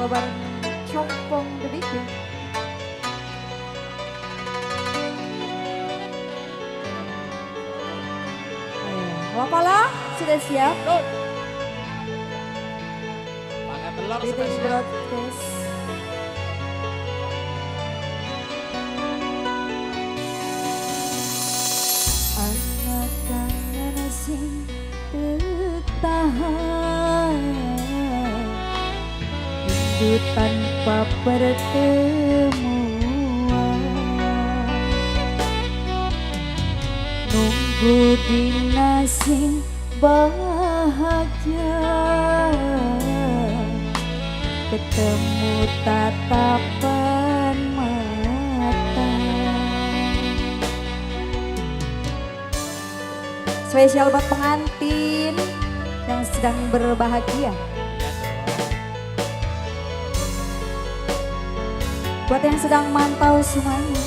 Spesial bareng Compong The Big Band. Wapala sudah siap? Pakai telur Meeting spesial. Broadcast. Ana kangen sing tertahan, rindu tanpa pertemuan, nunggu dina sing bahagia, ketemu tatapan mata. Spesial buat pengantin yang sedang berbahagia. Buat yang sedang mantau semuanya.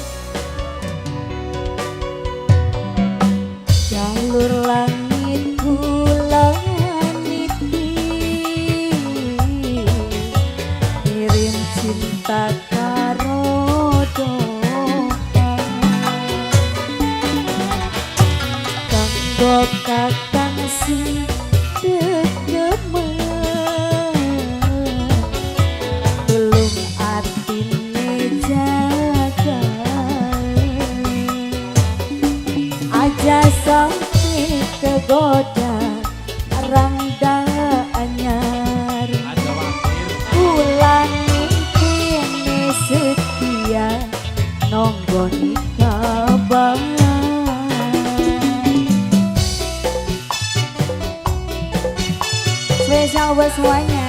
Jalur langit kula niti, kirim cinta karo doa, kanggo kakang sing degemen, tulung atine jaga, aja sampai kegoda rangda anyar. Aja watir. Kula kene setia nonggoni kabar. Spesial buat semuanya.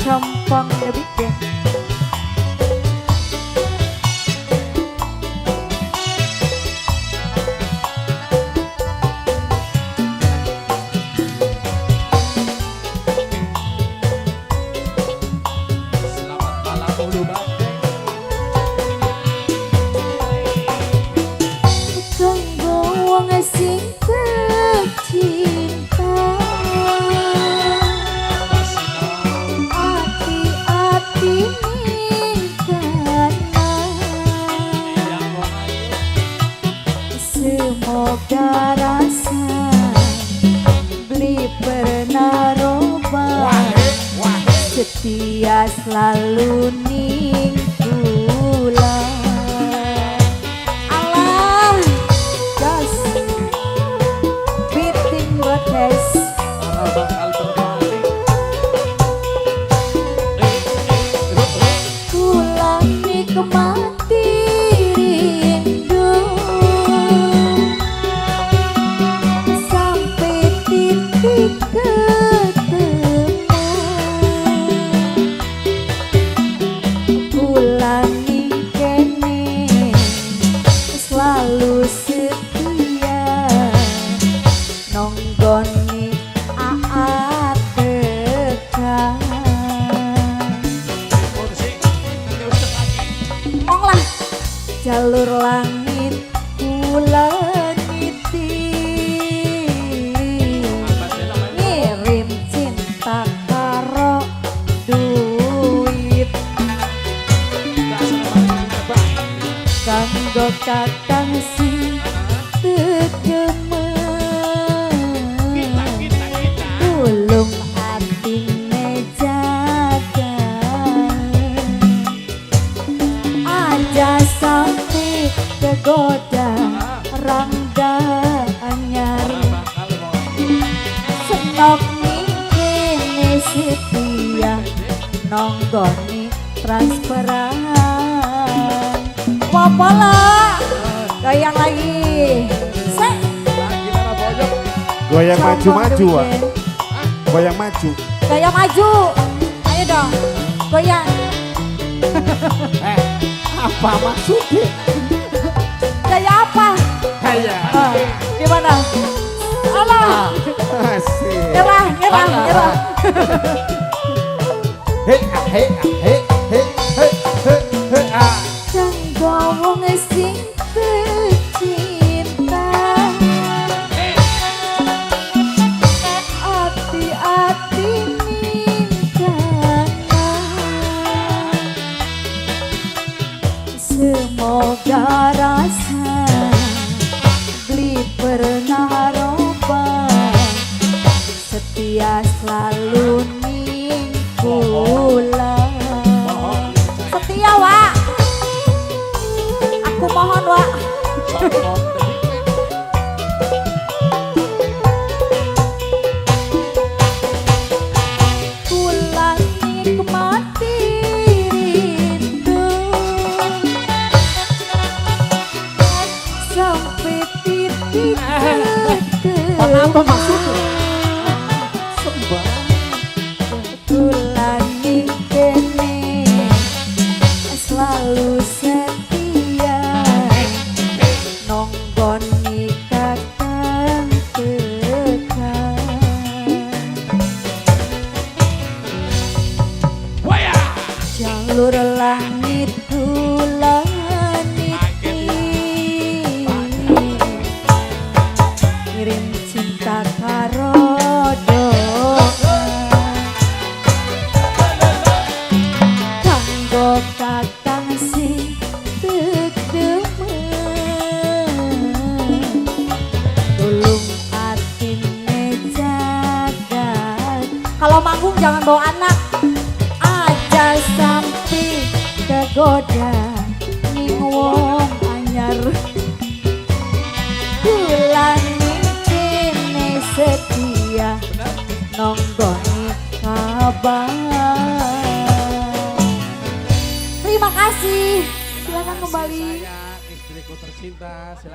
Compong The Big Band. Selamat malam Ulu Banteng. Kanggo wong sing tercinta, Masino. ati-ati ningkana, Yang wong ayu. semoga rasa beli pernah robah, Wah, wah. setia selalu ning kula. Allah, gas, Beating Broadcast. Ora bakal berpaling. Eh, eh, eh, eh. Kula nikmati rindu sampai titik ketemu. Kula ning kene selalu setia nonggoni aat tekan. Musik. Musik lagi. Ngomong lah. Jalur langit kula niti, Apa sih namanya? ngirim cinta karo duit, Kita seneng banget. kanggo kakang sing tegemen, Kita, kita, kita. tulung atine jaga, aja sampai kegoda rangda anyar. Ora bakal wong ayu. Senok ning kene setia nonggoni transferan. Wapala goyang lagi. Se Lagi lara boyok. Goyang Compong maju-maju, The Big Wak. Band. Goyang maju. Goyang maju. Ayo dong. Goyang. Eh, apa maksudnya? Gaya apa? Kayak. Ah, gimana? Alah, Asik. nyerah, nyerah, nyerah. Hei, ah, hei, ah, hei, hei, hei, hei, hei, ah. Kanggo wong sing tercinta, ati-ati ningkana, Pop the Big Man. Kula nikmati rindu sampai titik. Apa maksudnya? Sembah. Kula ning kene selalu setia nonggoni kakang tekan. Waya. Jalur langit kula niti, ngirim cinta karo doa kanggo kakang sing tek demen, tulung atine jaga. Kalau manggung jangan bawa anak aja, sampai kegoda ning wong anyar. Kula ning kene setia nonggoni kabar. Terima kasih, silakan kembali. Sayang, istriku tercinta. Silakan.